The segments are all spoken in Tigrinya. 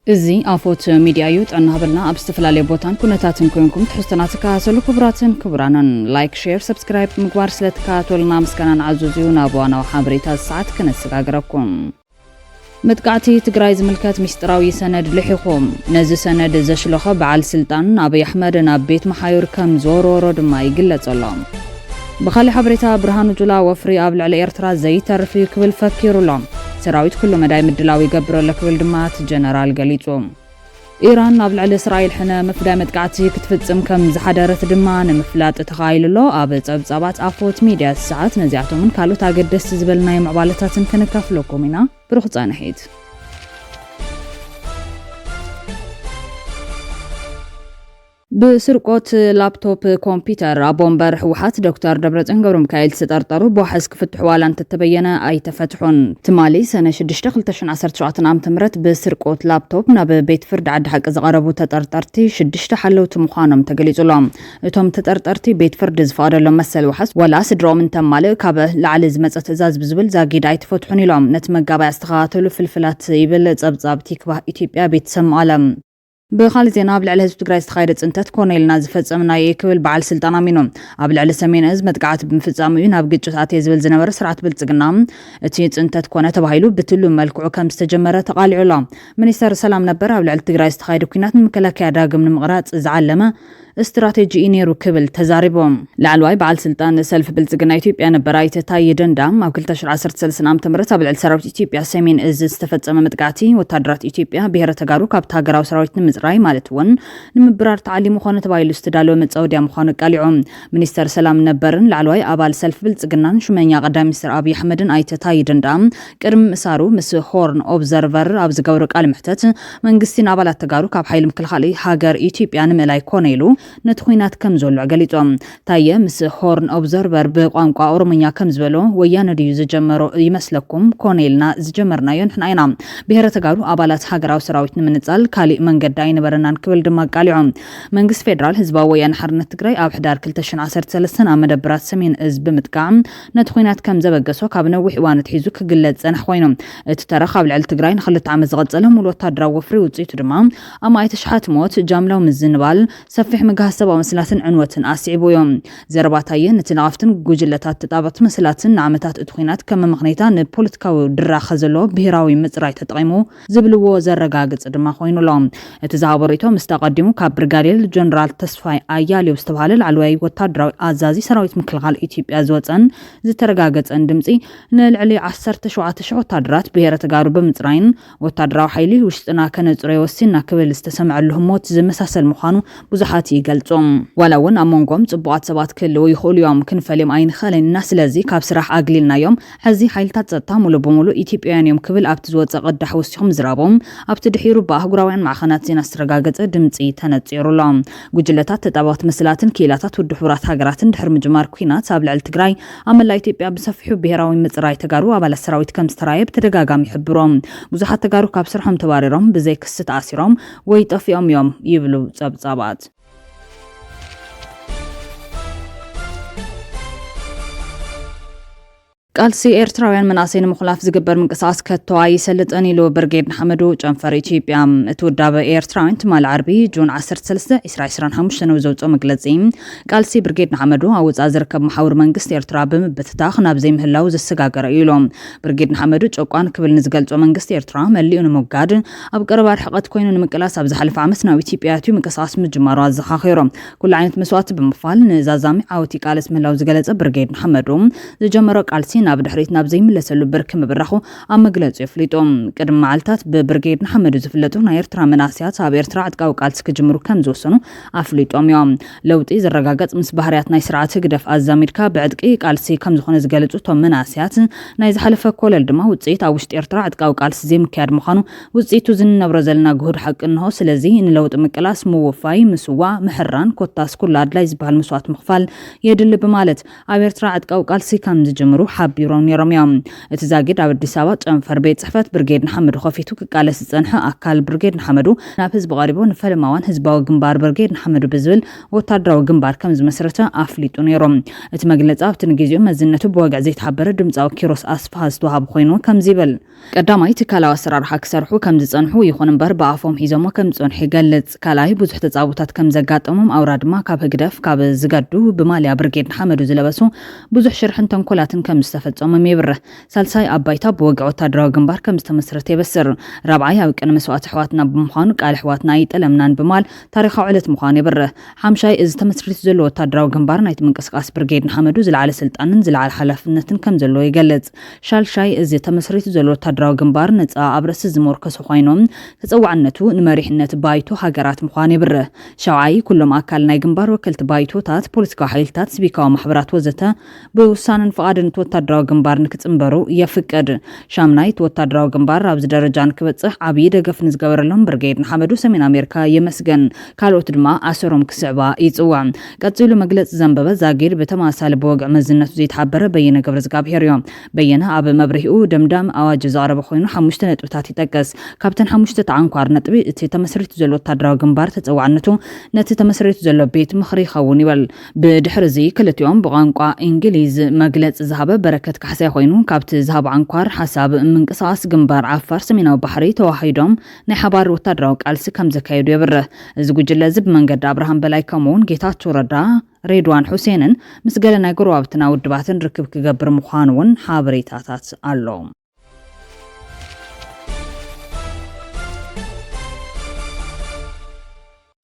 እዚ ኣፎት ሚድያ እዩ። ጥዕና ሃበልና ኣብ ዝተፈላለየ ቦታን ኩነታትን ኮንኩም ትሕዝቶና ትከታተሉ ክቡራትን ክቡራንን። ላይክ፣ ሼር፣ ሰብስክራይብ ብምግባር ስለ ትከታተሉና ምስጋና ንዓዙዝ እዩ። ናብ ዋናዊ ሓበሬታ ሰዓት ክነሰጋግረኩም። መጥቃዕቲ ትግራይ ዝምልከት ሚስጥራዊ ሰነድ ልሒኹ። ነዚ ሰነድ ዘሽለኸ በዓል ስልጣን ኣብይ ኣሕመድ ናብ ቤት መሓዩር ከም ዝወረወሮ ድማ ይግለጽ ኣሎ። ብኻሊእ ሓበሬታ ብርሃኑ ጁላ ወፍሪ ኣብ ልዕሊ ኤርትራ ዘይተርፍ እዩ ክብል ፈኪሩ ኣሎ። ሰራዊት ኩሉ መዳይ ምድላው ይገብር ኣሎ ክብል ድማ እቲ ጀነራል ገሊጹ። ኢራን ኣብ ልዕሊ እስራኤል ሕነ ምፍዳይ መጥቃዕቲ ክትፍጽም ከም ዝሓደረት ድማ ንምፍላጥ ተኻኢሉ ኣሎ። ኣብ ጸብጻባት ኣፎት ሚድያ ሰዓት ነዚኣቶምን ካልኦት ኣገደስቲ ዝበልናዮም ምዕባለታትን ከነካፍለኩም ኢና። ብሩኽ ጻንሒት። ብስርቆት ላፕቶፕ ኮምፒውተር ኣቦ ወንበር ህወሓት ዶክተር ደብረጽዮን ገብረሚካኤል ዝተጠርጠሩ ብዋሕስ ክፍትሑ ዋላ እንተተበየነ ኣይተፈትሑን። ትማሊ ሰነ ሽዱሽተ ክልተ ሽሕን ዓሰርተ ሸውዓተን ዓመተ ምህረት ብስርቆት ላፕቶፕ ናብ ቤት ፍርዲ ዓዲ ሓቂ ዝቐረቡ ተጠርጠርቲ ሽዱሽተ ሓለውቲ ምዃኖም ተገሊጹ ኣሎ። እቶም ተጠርጠርቲ ቤት ፍርዲ ዝፈቐደሎም መሰል ዋሕስ ዋላ ስድራኦም እንተማልእ ካብ ላዕሊ ዝመጸ ትእዛዝ ብዝብል ዛጊድ ኣይተፈትሑን ኢሎም ነቲ መጋባይ ዝተኸታተሉ ፍልፍላት ይብል ጸብጻብ ቲክቫህ ኢትዮጵያ ቤት ሰማዓለም። ብኻልእ ዜና፣ ኣብ ልዕሊ ህዝቢ ትግራይ ዝተኻየደ ጽንተት ኮነ ኢልና ዝፈጸምናዮ እዩ ክብል በዓል ስልጣን ኣሚኑ። ኣብ ልዕሊ ሰሜን እዝ መጥቃዕቲ ብምፍጻሙ እዩ ናብ ግጭት ኣትየ ዝብል ዝነበረ ስርዓት ብልጽግና፣ እቲ ጽንተት ኮነ ተባሂሉ ብትሉም መልክዑ ከም ዝተጀመረ ተቓሊዑ ኣሎ። ሚኒስተር ሰላም ነበር ኣብ ልዕሊ ትግራይ ዝተኻየደ ኲናት ንምክልኻል ዳግም ንምቕራጽ ዝዓለመ ስትራቴጂ እዩ ነይሩ ክብል ተዛሪቡ። ላዕለዋይ በዓል ስልጣን ሰልፊ ብልጽግና ኢትዮጵያ ነበር ኣይተ ታየ ደንዳ ኣብ ክልተ ሽሕን ዓሰርተ ሰለስተን ዓመተ ምህረት ኣብ ልዕሊ ሰራዊት ኢትዮጵያ ሰሜን እዝ ዝተፈጸመ መጥቃዕቲ ወታደራት ኢትዮጵያ ብሄረ ተጋሩ ካብቲ ሃገራዊ ሰራዊት ንምጽራይ ማለት እውን ንምብራር ተዓሊሙ ኮነ ተባሂሉ ዝተዳለወ መጻወድያ ምዃኑ ኣቃሊዑ። ሚኒስተር ሰላም ነበርን ላዕለዋይ ኣባል ሰልፊ ብልጽግናን ሹመኛ ቀዳማይ ሚኒስትር ኣብይ ኣሕመድን ኣይተ ታየ ደንዳ ቅድሚ ምእሳሩ ምስ ሆርን ኦብዘርቨር ኣብ ዝገበሮ ቃለ መሕተት መንግስቲ ንኣባላት ተጋሩ ካብ ሓይሊ ምክልኻል ሃገር ኢትዮጵያ ንምእላይ ኮነ ኢሉ ነቲ ኲናት ከም ዘውልዕ ገሊጾም። ታየ ምስ ሆርን ኦብዘርቨር ብቋንቋ ኦሮሞኛ ከም ዝበሎ፣ ወያነ ድዩ ዝጀመሮ ይመስለኩም? ኮነ ኢልና ዝጀመርናዮ ንሕና ኢና። ብሄረ ተጋሩ ኣባላት ሃገራዊ ሰራዊት ንምንጻል ካሊእ መንገዲ ኣይነበረናን ክብል ድማ ኣቃሊዖም። መንግስቲ ፌደራል ህዝባዊ ወያነ ሓርነት ትግራይ ኣብ ሕዳር ክልተ ሽሕን ዓሰርተ ሰለስተን ኣብ መደበራት ሰሜን እዝ ብምጥቃዕ ነቲ ኲናት ከም ዘበገሶ ካብ ነዊሕ እዋን ኣትሒዙ ክግለጽ ዝጸንሐ ኮይኑ፣ እቲ ተረኽ ኣብ ልዕሊ ትግራይ ንኽልተ ዓመት ዝቐጸለ ሙሉ ወታደራዊ ወፍሪ ውጽኢቱ ድማ ኣማኢት ኣሽሓት ሞት፣ ጃምላዊ ምዝንባል፣ ሰፊሕ ምግሃስ ሰብኣዊ መስላትን ዕንወትን ኣስዒቡ እዩ። ዘረባ ታየ ነቲ ንቐፍትን ጉጅለታት ተጣበቕቲ መስላትን ንዓመታት እቲ ኲናት ከም መመኽነይታ ንፖለቲካዊ ድራኸ ዘለዎ ብሄራዊ ምጽራይ ተጠቒሙ ዝብልዎ ዘረጋግጽ ድማ ኮይኑ ኣሎ። እቲ ዝሃቦ ርእይቶ ምስቲ ኣቐዲሙ ካብ ብርጋዴር ጀነራል ተስፋይ ኣያሌው ዝተባህለ ላዕለዋይ ወታደራዊ ኣዛዚ ሰራዊት ምክልኻል ኢትዮጵያ ዝወጸን ዝተረጋገጸን ድምጺ ንልዕሊ ዓሰርተ ሸውዓተ ሽሕ ወታደራት ብሄረ ተጋሩ ብምጽራይን ወታደራዊ ሓይሊ ውሽጥና ከነጽርዮ ወሲንና ክብል ዝተሰምዐሉ ህሞት ዝመሳሰል ምዃኑ ብዙሓት ይገልጹ። ዋላ እውን ኣብ መንጎም ጽቡቓት ሰባት ክህልዉ ይኽእሉ እዮም፣ ክንፈልዮም ኣይንኽእልን ኢና። ስለዚ ካብ ስራሕ ኣግሊልናዮም። ሕዚ ሓይልታት ጸጥታ ሙሉእ ብሙሉእ ኢትዮጵያውያን እዮም ክብል ኣብቲ ዝወጸ ቅዳሕ ወሲኹ ምዝራቦም ኣብቲ ድሒሩ ብኣህጉራውያን ማዕኸናት ዜና ዝተረጋገጸ ድምጺ ተነጺሩ ኣሎ። ጉጅለታት ተጣበቕቲ መስላትን ክኢላታት ውድብ ሕቡራት ሃገራትን ድሕሪ ምጅማር ኲናት ኣብ ልዕሊ ትግራይ ኣብ መላእ ኢትዮጵያ ብሰፊሑ ብሄራዊ ምጽራይ ተጋሩ ኣባላት ሰራዊት ከም ዝተራየ ብተደጋጋሚ ይሕብሩ። ብዙሓት ተጋሩ ካብ ስርሖም ተባሪሮም፣ ብዘይ ክሲ ተኣሲሮም ወይ ጠፊኦም እዮም ይብሉ ጸብጻባት። ቃልሲ ኤርትራውያን መናእሰይ ንምኹላፍ ዝግበር ምንቅስቓስ ከቶ ኣይሰልጥን ኢሉ ብርጌድ ንሓመዱ ጨንፈር ኢትዮጵያ። እቲ ውዳበ ኤርትራውያን ትማሊ ዓርቢ ጁን ዓሰርተ ሰለስተ ዕስራ ዕስራን ሓሙሽተን ኣብ ዘውፅኦ መግለፂ፣ ቃልሲ ብርጌድ ንሓመዱ ኣብ ውፃእ ዝርከብ መሓውር መንግስቲ ኤርትራ ብምብትታኽ ናብ ዘይምህላው ዘሰጋገረ እዩ ኢሉ። ብርጌድ ንሓመዱ ጨቋን ክብል ንዝገልጾ መንግስቲ ኤርትራ መሊኡ ንምውጋድ ኣብ ቀረባ ርሕቀት ኮይኑ ንምቅላስ ኣብ ዝሓለፈ ዓመት ናብ ኢትዮጵያ ኣትዩ ምንቅስቓስ ምጅማሩ ኣዘኻኺሩ። ኩሉ ዓይነት መስዋእቲ ብምኽፋል ንዛዛሚ ዓወት ይቃለስ ምህላው ዝገለጸ ብርጌድ ንሓመዱ፣ ዝጀመሮ ቃልሲ ናብ ድሕሪት ናብ ዘይምለሰሉ ብርኪ ምብራኹ ኣብ መግለጺኡ ኣፍሊጡ። ቅድሚ መዓልታት ብብርጌድ ንሓመዱ ዝፍለጡ ናይ ኤርትራ መናእሰያት ኣብ ኤርትራ ዕጥቃዊ ቃልሲ ክጅምሩ ከም ዝወሰኑ ኣፍሊጦም እዮም። ለውጢ ዝረጋገጽ ምስ ባህርያት ናይ ስርዓት ህግደፍ ኣዛሚድካ ብዕጥቂ ቃልሲ ከም ዝኾነ ዝገለጹ እቶም መናእሰያት፣ ናይ ዝሓለፈ ኮለል ድማ ውጽኢት ኣብ ውሽጢ ኤርትራ ዕጥቃዊ ቃልሲ ዘይምክያድ ምዃኑ ውጽኢቱ ዝንነብሮ ዘለና ግሁድ ሓቂ እንሆ። ስለዚ ንለውጢ ምቅላስ፣ ምውፋይ፣ ምስዋእ፣ ምሕራን፣ ኮታስ ኩሉ ኣድላይ ዝበሃል መስዋእቲ ምኽፋል የድሊ ብማለት ኣብ ኤርትራ ዕጥቃዊ ቃልሲ ከም ዝጅምሩ ሓብ ቢሮ ነይሮም እዮም። እቲ ዛጊድ ኣብ ኣዲስ ኣበባ ጨንፈር ቤት ጽሕፈት ብርጌድ ንሓመዱ ከፊቱ ክቃለስ ዝጸንሐ ኣካል ብርጌድ ንሓመዱ ናብ ህዝቢ ቀሪቡ፣ ንፈለማ እዋን ህዝባዊ ግንባር ብርጌድ ንሓመዱ ብዝብል ወታደራዊ ግንባር ከም ዝመስረተ ኣፍሊጡ ነይሩ። እቲ መግለጺ ኣብቲ ንግዜኡ መዝነቱ ብወግዒ ዘይተሓበረ ድምጻዊ ኪሮስ ኣስፍሃ ዝተዋሃበ ኮይኑ ከምዚ ይብል። ቀዳማይ ትካላዊ ኣሰራርሓ ክሰርሑ ከም ዝጸንሑ ይኹን እምበር ብኣፎም ሒዞሞ ከም ዝጸንሑ ይገልጽ። ካልኣይ ብዙሕ ተጻብኦታት ከም ዘጋጠሞም ኣውራ ድማ ካብ ህግደፍ ካብ ዝገዱ ብማልያ ብርጌድ ንሓመዱ ዝለበሱ ብዙሕ ሽርሕን ተንኮላትን ከም ዝተፈጸሞም የብርህ። ሳልሳይ ኣብ ባይታ ብወግዒ ወታደራዊ ግንባር ከም ዝተመስረተ የበስር። ራብዓይ ኣብ ቅድሚ መስዋእቲ ኣሕዋትና ብምዃኑ ቃል ኣሕዋትና ኣይጠለምናን ብምባል ታሪኻዊ ዕለት ምዃኑ የብርህ። ሓምሻይ እዚ ተመስሪቱ ዘሎ ወታደራዊ ግንባር ናይቲ ምንቅስቃስ ብርጌድ ንሓመዱ ዝለዓለ ስልጣንን ዝለዓለ ሓላፍነትን ከም ዘለዎ ይገልጽ። ሻልሻይ እዚ ተመስሪቱ ዘሎ ወታደራዊ ግንባር ነጻ ኣብ ርእሲ ዝመርኮሰ ኮይኖም ተጸዋዕነቱ ንመሪሕነት ባይቶ ሃገራት ምዃኑ የብርህ። ሻውዓይ ኩሎም ኣካል ናይ ግንባር ወከልቲ ባይቶታት፣ ፖለቲካዊ ሓይልታት፣ ሲቪካዊ ማሕበራት ወዘተ ብውሳነን ፍቓድን እቲ ወታደራዊ ግንባር ንክጽንበሩ የፍቅድ። ሻምናይ እቲ ወታደራዊ ግንባር ኣብዚ ደረጃ ንክበጽሕ ዓብዪ ደገፍ ንዝገበረሎም ብርጌድ ንሓመዱ ሰሜን ኣሜሪካ የመስገን። ካልኦት ድማ ኣሰሮም ክስዕባ ይጽውዕ። ቀጺሉ መግለጺ ዘንበበ ዛጊድ ብተመሳሳሊ ብወግዒ መዝነቱ ዘይተሓበረ በየነ ገብረዝጋብሄር እዩ። በየነ ኣብ መብርሂኡ ደምዳሚ ኣዋጅ ዘቕረበ ኮይኑ ሓሙሽተ ነጥብታት ይጠቅስ። ካብተን ሓሙሽተ እቲ ዓንኳር ነጥቢ እቲ ተመስሪቱ ዘሎ ወታደራዊ ግንባር ተጸዋዕነቱ ነቲ ተመስሪቱ ዘሎ ቤት ምኽሪ ይኸውን ይብል። ብድሕሪ እዚ ክልቲኦም ብቋንቋ እንግሊዝ መግለጺ ዝሃበ በረከት ካሕሳይ ኮይኑ ካብቲ ዝሃቦ ዓንኳር ሓሳብ ምንቅስቃስ ግንባር ዓፋር ሰሜናዊ ባሕሪ ተዋሂዶም ናይ ሓባር ወታደራዊ ቃልሲ ከም ዘካየዱ የብርህ። እዚ ጉጅለ እዚ ብመንገዲ ኣብርሃም በላይ ከምኡ እውን ጌታቸው ረዳ፣ ሬድዋን ሑሴንን ምስ ገለ ናይ ጎረባብትና ውድባትን ርክብ ክገብር ምዃኑ እውን ሓበሬታታት ኣሎ።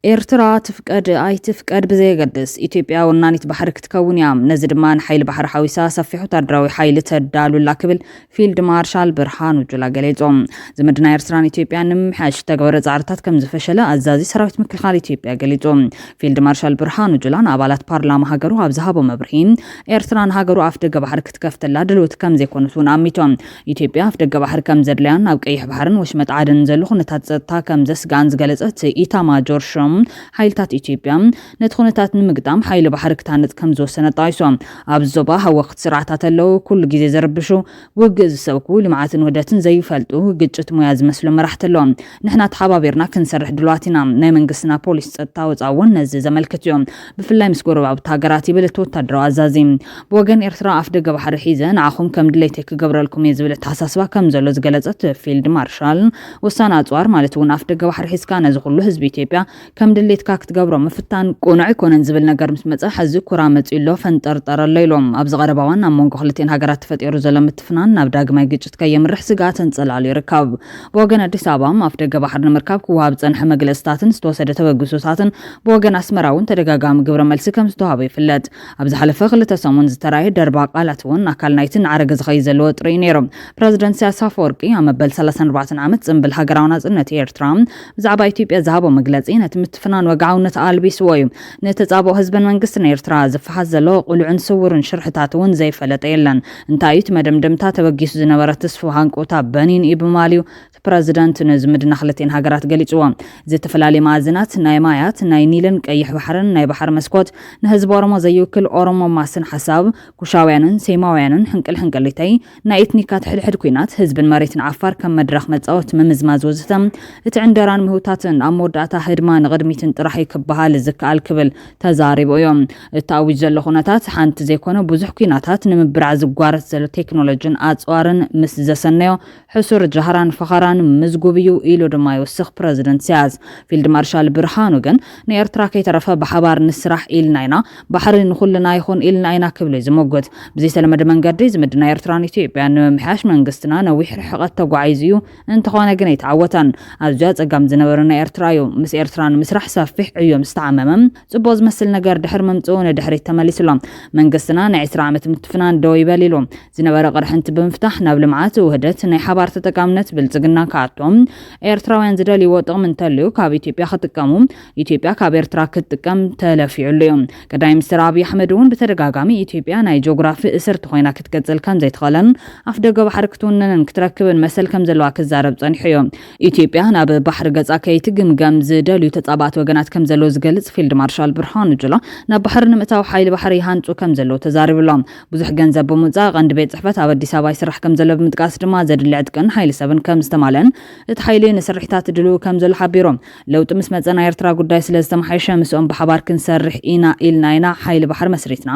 ኤርትራ ትፍቀድ ኣይትፍቀድ ብዘየገድስ ኢትዮጵያ ወናኒት ባሕሪ ክትከውን እያ። ነዚ ድማ ንሓይሊ ባሕሪ ሓዊሳ ሰፊሕ ወታደራዊ ሓይሊ ተዳሉላ ክብል ፊልድ ማርሻል ብርሃኑ ጁላ ገሊጹ። ዝምድና ኤርትራን ኢትዮጵያን ንምምሕያሽ ዝተገበረ ጻዕርታት ከም ዝፈሸለ ኣዛዚ ሰራዊት ምክልኻል ኢትዮጵያ ገሊጹ። ፊልድ ማርሻል ብርሃኑ ጁላ ንኣባላት ፓርላማ ሃገሩ ኣብ ዝሃቦ መብርሂ፣ ኤርትራ ንሃገሩ ኣፍ ደገ ባሕሪ ክትከፍተላ ድልውቲ ከም ዘይኮነት እውን ኣሚቱ። ኢትዮጵያ ኣፍ ደገ ባሕሪ ከም ዘድልያን ኣብ ቀይሕ ባሕርን ወሽመጥ ዓደን ዘሎ ኩነታት ጸጥታ ከም ዘስግኣን ዝገለጸ እቲ ኢታማጆር ሹም ሓይልታት ኢትዮጵያ ነቲ ኩነታት ንምግጣም ሓይሊ ባሕሪ ክታነጽ ከም ዝወሰነ ጠቒሱ። ኣብዚ ዞባ ሃወኽቲ ስርዓታት ኣለዉ፣ ኩሉ ግዜ ዘርብሹ፣ ውግእ ዝሰብኩ፣ ልምዓትን ውህደትን ዘይፈልጡ፣ ግጭት ሞያ ዝመስሉ መራሕቲ ኣለዉ። ንሕና ተሓባቢርና ክንሰርሕ ድሉዋት ኢና። ናይ መንግስትና ፖሊሲ ጸጥታ ወጻኢ እውን ነዚ ዘመልክት እዩ። ብፍላይ ምስ ጎረባብቲ ሃገራት ይብል እቲ ወታደራዊ ኣዛዚ። ብወገን ኤርትራ ኣፍ ደገ ባሕሪ ሒዘ ንዓኹም ከም ድሌተይ ክገብረልኩም እየ ዝብል ኣተሓሳስባ ከም ዘሎ ዝገለጸት ፊልድ ማርሻል፣ ወሳኒ ኣጽዋር ማለት እውን ኣፍ ደገ ባሕሪ ሒዝካ ነዚ ኩሉ ህዝቢ ኢትዮጵያ ከም ድሌትካ ክትገብሮ ምፍታን ቅኑዕ ኣይኮነን ዝብል ነገር ምስ መጸ፣ ሕዚ ኩራ መጺኡ ኣሎ፣ ፈንጠርጠር ኣሎ ኢሎም። ኣብዚ ቀረባ እዋን ኣብ መንጎ ክልቲኤን ሃገራት ተፈጢሩ ዘሎ ምትፍናን ናብ ዳግማይ ግጭት ከየምርሕ ስግኣት ኣንጸላልዩ ይርከብ። ብወገን ኣዲስ ኣበባ ኣፍ ደገ ባሕሪ ንምርካብ ክወሃብ ዝጸንሐ መግለጽታትን ዝተወሰደ ተበግሶታትን ብወገን ኣስመራ እውን ተደጋጋሚ ግብረ መልሲ ከም ዝተዋህበ ይፍለጥ። ኣብ ዝሓለፈ ክልተ ሰሙን ዝተራእየ ደርባ ቃላት እውን ኣካል ናይቲ እናዓረገ ዝኸይድ ዘሎ ወጥሪ እዩ ነይሩ። ፕረዚደንት ኢሳያስ ኣፈወርቂ ኣብ መበል ሰላሳን ኣርባዕተን ዓመት ጽምብል ሃገራዊ ናጽነት ኤርትራ ብዛዕባ ኢትዮጵያ ዝሃቦ መግለጺ ነቲ ምትፍናን ወግዓውነት ኣልቢስዎ እዩ። ንተጻብኦ ህዝብን መንግስትን ኤርትራ ዝፈሓስ ዘሎ ቅሉዕን ስውርን ሽርሕታት እውን ዘይፈለጠ የለን። እንታይ እዩ እቲ መደምደምታ? ተበጊሱ ዝነበረ ተስፋ ሃንቀውታ በኒን እዩ ብምባል እዩ እቲ ፕረዚደንት ንዝምድና ክልቲኤን ሃገራት ገሊጽዎ። ዝተፈላለዩ መኣዝናት ናይ ማያት ናይ ኒልን ቀይሕ ባሕርን ናይ ባሕሪ መስኮት ንህዝቢ ኦሮሞ ዘይውክል ኦሮሞ ማስን ሓሳብ ኩሻውያንን ሴማውያንን ሕንቅል ሕንቅሊተይ ናይ ኤትኒካት ሕድሕድ ኲናት ህዝብን መሬትን ዓፋር ከም መድረኽ መጻወቲ ምምዝማዝ ወዘተ እቲ ዕንደራን ምህውታትን ኣብ መወዳእታ ህድማ ንቕድሚትን ጥራሕ እዩ ክበሃል ዝከኣል ክብል ተዛሪቡ እዩ። እቲ ኣዊጅ ዘሎ ኩነታት ሓንቲ ዘይኮነ ብዙሕ ኲናታት ንምብራዕ ዝጓረት ዘሎ ቴክኖሎጂን ኣጽዋርን ምስ ዘሰነዮ ሕሱር ጃህራን ፈኸራን ምዝጉብ እዩ ኢሉ ድማ ይውስኽ ፕረዚደንት ኢሳያስ። ፊልድ ማርሻል ብርሃኑ ግን ንኤርትራ ከይተረፈ ብሓባር ንስራሕ ኢልና ኢና፣ ባሕሪ ንኹልና ይኹን ኢልና ኢና ክብል እዩ ዝምጉት። ብዘይተለመደ መንገዲ ዝምድና ኤርትራን ኢትዮጵያን ንምምሕያሽ መንግስትና ነዊሕ ርሕቀት ተጓዒዙ እዩ፣ እንተኾነ ግን ኣይተዓወተን። ኣዝዩ ኣጸጋሚ ዝነበረ ናይ ኤርትራ እዩ። ምስ ኤርትራ ንምስራሕ ሰፊሕ ዕዮ ምስ ተዓመመ፣ ጽቡቕ ዝመስል ነገር ድሕሪ ምምጽኡ ንድሕሪት ተመሊሱ ኣሎ። መንግስትና ናይ ዕስራ ዓመት ምትፍናን ደው ይበል ኢሉ። ዝነበረ ቅርሕንቲ ብምፍታሕ ናብ ልምዓት፣ ውህደት፣ ናይ ሓባር ተጠቃምነት፣ ብልጽግና ክኣቱ ኤርትራውያን ዝደልይዎ ጥቕሚ እንተልዩ ካብ ኢትዮጵያ ክጥቀሙ፣ ኢትዮጵያ ካብ ኤርትራ ክትጥቀም ተለፊዑሉ እዩ። ቀዳማይ ሚኒስትር ኣብይ ኣሕመድ እውን ብተደጋጋሚ ኢትዮጵያ ናይ ጂኦግራፊ እስርቲ ኮይና ክትቅጽል ከም ዘይትኽእልን ኣፍ ደገ ባሕሪ ክትውንንን ክትረክብን መሰል ከም ዘለዋ ክዛረብ ጸኒሑ እዩ። ኢትዮጵያ ናብ ባሕሪ ገጻ ከይትግምገም ዝደልዩ ተጻባ ባእቲ ወገናት ከም ዘሎ ዝገልጽ ፊልድ ማርሻል ብርሃኑ ጁላ፣ ናብ ባሕሪ ንምእታው ሓይሊ ባሕሪ ይሃንጹ ከም ዘለዉ ተዛሪቡ ኣሎ። ብዙሕ ገንዘብ ብምውጻእ ቀንዲ ቤት ጽሕፈት ኣብ ኣዲስ ኣበባ ይስራሕ ከም ዘሎ ብምጥቃስ ድማ ዘድሊ ዕጥቅን ሓይሊ ሰብን ከም ዝተማልአን እቲ ሓይሊ ንስርሒታት ድልው ከም ዘሎ ሓቢሩ። ለውጢ ምስ መጸ ናይ ኤርትራ ጉዳይ ስለ ዝተመሓየሸ ምስኦም ብሓባር ክንሰርሕ ኢና ኢልና ኢና ሓይሊ ባሕሪ መስሪትና።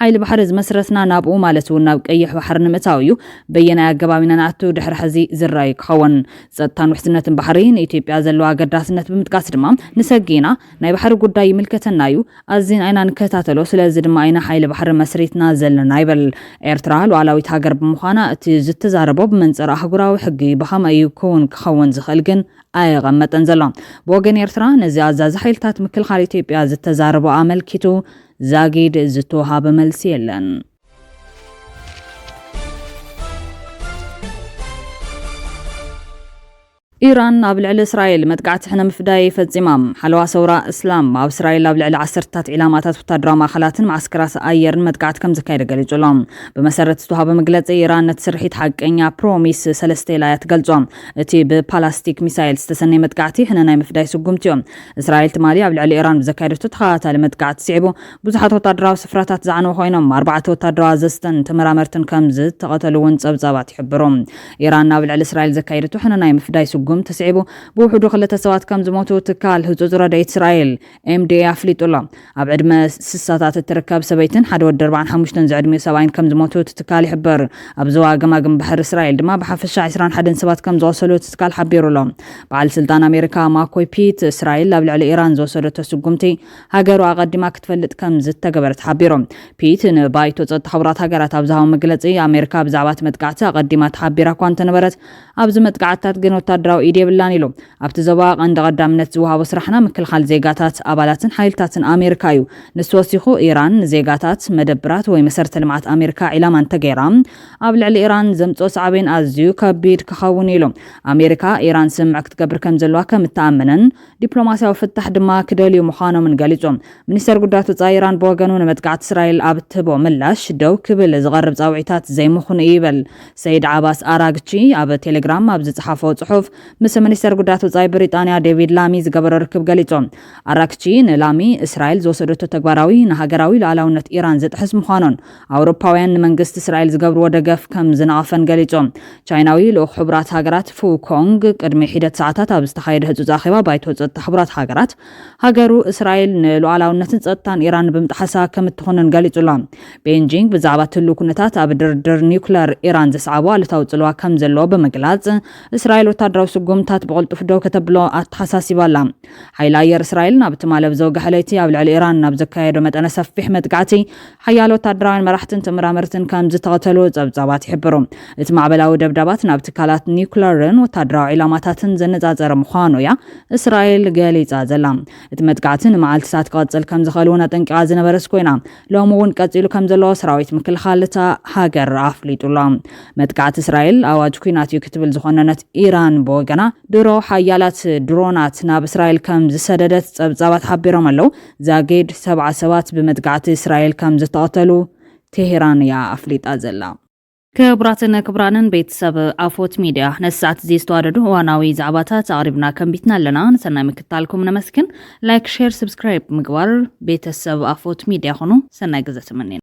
ሓይሊ ባሕሪ ዝመስረትና ናብኡ ማለት እውን ናብ ቀይሕ ባሕሪ ንምእታው እዩ። በየናይ ኣገባብ ኢና ንኣቱ ድሕሪ ሕዚ ዝረኣዩ ክኸውን። ጸጥታን ውሕስነትን ባሕሪ ንኢትዮጵያ ዘለዎ ኣገዳስነት ብምጥቃስ ድማ ንሰጊ ኢና። ናይ ባሕሪ ጉዳይ ይምልከተና እዩ። ኣዚና ኢና ንከታተሎ። ስለዚ ድማ ኢና ሓይሊ ባሕሪ መስሪትና ዘለና ይበል። ኤርትራ ሉዓላዊት ሃገር ብምዃና እቲ ዝተዛረቦ ብመንጽር ኣህጉራዊ ሕጊ ብኸመይ እዩ ክውን ክኸውን ዝኽእል ግን ኣየቐመጠን ዘሎ። ብወገን ኤርትራ ነዚ ኣዛዚ ሓይልታት ምክልኻል ኢትዮጵያ ዝተዛረቦ ኣመልኪቱ ዛጊድ ዝተወሃበ መልሲ የለን። ኢራን ኣብ ልዕሊ እስራኤል መጥቃዕቲ ሕነ ምፍዳይ ፈጺማ። ሓለዋ ሰውራ እስላም ኣብ እስራኤል ኣብ ልዕሊ ዓሰርታት ዒላማታት ወታደራዊ ማእኸላትን መዓስከራት ኣየርን መጥቃዕቲ ከም ዘካየደ ገሊጹ ኣሎ። ብመሰረት ዝተዋሃበ መግለጺ፣ ኢራን ነቲ ስርሒት ሓቀኛ ፕሮሚስ ሰለስተ ኢላ እያ ትገልጾ። እቲ ብፓላስቲክ ሚሳይል ዝተሰነየ መጥቃዕቲ ሕነ ናይ ምፍዳይ ስጉምቲ እዩ። እስራኤል ትማሊ ኣብ ልዕሊ ኢራን ብዘካየደቶ ተኸታታሊ መጥቃዕቲ ስዒቡ ብዙሓት ወታደራዊ ስፍራታት ዝዓነው ኮይኖም፣ ኣርባዕተ ወታደራዊ ኣዘዝትን ተመራመርትን ከም ዝተቐተሉ እውን ጸብጻባት ይሕብሩ። ኢራን ኣብ ልዕሊ እስራኤል ዘካየደቶ ሕነ ናይ ምፍዳይ ስጉምቲ ስዒቡ ብውሕዱ ክልተ ሰባት ከም ዝሞቱ ትካል ህጹጽ ረድኤት እስራኤል ኤምዲኤ ኣፍሊጡ ኣሎ። ኣብ ዕድመ ስሳታት እትርከብ ሰበይትን ሓደ ወዲ ኣርባዓን ሓሙሽተን ዝዕድሚኡ ሰብኣይን ከም ዝሞቱ እቲ ትካል ይሕብር። ኣብ ዞባ ገማግም ባሕሪ እስራኤል ድማ ብሓፈሻ ዕስራን ሓደን ሰባት ከም ዝቖሰሉ እቲ ትካል ሓቢሩ ኣሎ። በዓል ስልጣን ኣሜሪካ ማኮይ ፒት እስራኤል ኣብ ልዕሊ ኢራን ዝወሰደቶ ስጉምቲ ሃገሩ ኣቐዲማ ክትፈልጥ ከም ዝተገበረት ሓቢሩ። ፒት ንባይቶ ጸጥታ ሕቡራት ሃገራት ኣብ ዝሃቦ መግለጺ፣ ኣሜሪካ ብዛዕባ እቲ መጥቃዕቲ ኣቐዲማ ተሓቢራ እኳ እንተነበረት፣ ኣብዚ መጥቃዕትታት ግን ወታደራዊ ኢድ የብላን ኢሉ። ኣብቲ ዞባ ቀንዲ ቀዳምነት ዝወሃቦ ስራሕና ምክልኻል ዜጋታት፣ ኣባላትን ሓይልታትን ኣሜሪካ እዩ። ንሱ ወሲኹ፣ ኢራን ንዜጋታት፣ መደብራት ወይ መሰረተ ልምዓት ኣሜሪካ ዒላማ እንተገይራ፣ ኣብ ልዕሊ ኢራን ዘምጽኦ ሳዕቤን ኣዝዩ ከቢድ ክኸውን እዩ ኢሉ። ኣሜሪካ ኢራን ስምዕ ክትገብር ከም ዘለዋ ከም እትኣምንን ዲፕሎማስያዊ ፍታሕ ድማ ክደልዩ ምዃኖምን ገሊጹ። ሚኒስተር ጉዳያት ወጻኢ ኢራን ብወገኑ ንመጥቃዕቲ እስራኤል ኣብ እትህቦ ምላሽ ደው ክብል ዝቐርብ ጻውዒታት ዘይምኹን እዩ ይበል። ሰይድ ዓባስ ኣራግቺ ኣብ ቴሌግራም ኣብ ዝጸሓፎ ጽሑፍ ምስ ሚኒስተር ጉዳያት ወጻኢ ብሪጣንያ ዴቪድ ላሚ ዝገበሮ ርክብ ገሊጹ። ኣራግቺ ንላሚ እስራኤል ዝወሰደቶ ተግባራዊ ንሃገራዊ ሉዓላውነት ኢራን ዝጥሕስ ምዃኑን ኣውሮፓውያን ንመንግስቲ እስራኤል ዝገብርዎ ደገፍ ከም ዝነቐፈን ገሊጹ። ቻይናዊ ልኡኽ ሕቡራት ሃገራት ፉ ኮንግ ቅድሚ ሒደት ሰዓታት ኣብ ዝተኻየደ ህጹጽ ኣኼባ ባይቶ ጸጥታ ሕቡራት ሃገራት ሃገሩ እስራኤል ንሉዓላውነትን ጸጥታን ኢራን ብምጥሓሳ ከም እትኾንን ገሊጹ ኣሎ። ቤንጂንግ ብዛዕባ ትሉ ኩነታት ኣብ ድርድር ኒውክለር ኢራን ዘስዓቦ ኣሉታዊ ጽልዋ ከም ዘለዎ ብምግላጽ፣ እስራኤል ወታደራዊ ስጉምታት ብቕልጡፍ ደው ከተብሎ ኣተሓሳሲባ ኣላ። ሓይሊ ኣየር እስራኤል ናብ ትማሊ ኣብ ዘውግሐ ለይቲ ኣብ ልዕሊ ኢራን ናብ ዘካየዶ መጠነ ሰፊሕ መጥቃዕቲ ሓያሎ ወታደራውያን መራሕትን ተመራመርትን ከም ዝተቐተሉ ጸብጻባት ይሕብሩ። እቲ ማዕበላዊ ደብዳባት ናብ ትካላት ኒውክለርን ወታደራዊ ዒላማታትን ዘነጻጸረ ምዃኑ እያ እስራኤል ገሊጻ ዘላ። እቲ መጥቃዕቲ ንመዓልትታት ክቐጽል ከም ዝኽእል እውን ኣጠንቂቓ ዝነበረት ኮይና፣ ሎሚ እውን ቀጺሉ ከም ዘሎ ሰራዊት ምክልኻል እታ ሃገር ኣፍሊጡ ኣሎ። መጥቃዕቲ እስራኤል ኣዋጅ ኲናት እዩ ክትብል ዝኾነነት ኢራን ብወገና፣ ድሮ ሓያላት ድሮናት ናብ እስራኤል ከም ዝሰደደት ጸብጻባት ሓቢሮም ኣለዉ። ዛጌድ ሰብዓ ሰባት ብመጥቃዕቲ እስራኤል ከም ዝተቐተሉ ቴሄራን እያ ኣፍሊጣ ዘላ። ክቡራትን ክቡራንን ቤተሰብ ኣፎት ሚድያ፣ ነዚ ሰዓት እዚ ዝተዋደዱ እዋናዊ ዛዕባታት ኣቕሪብና ከንቢትና ኣለና። ንሰናይ ምክትታልኩም ነመስግን። ላይክ፣ ሼር፣ ሰብስክራይብ ምግባር ቤተሰብ ኣፎት ሚድያ ኹኑ። ሰናይ ግዘ ተመኒና።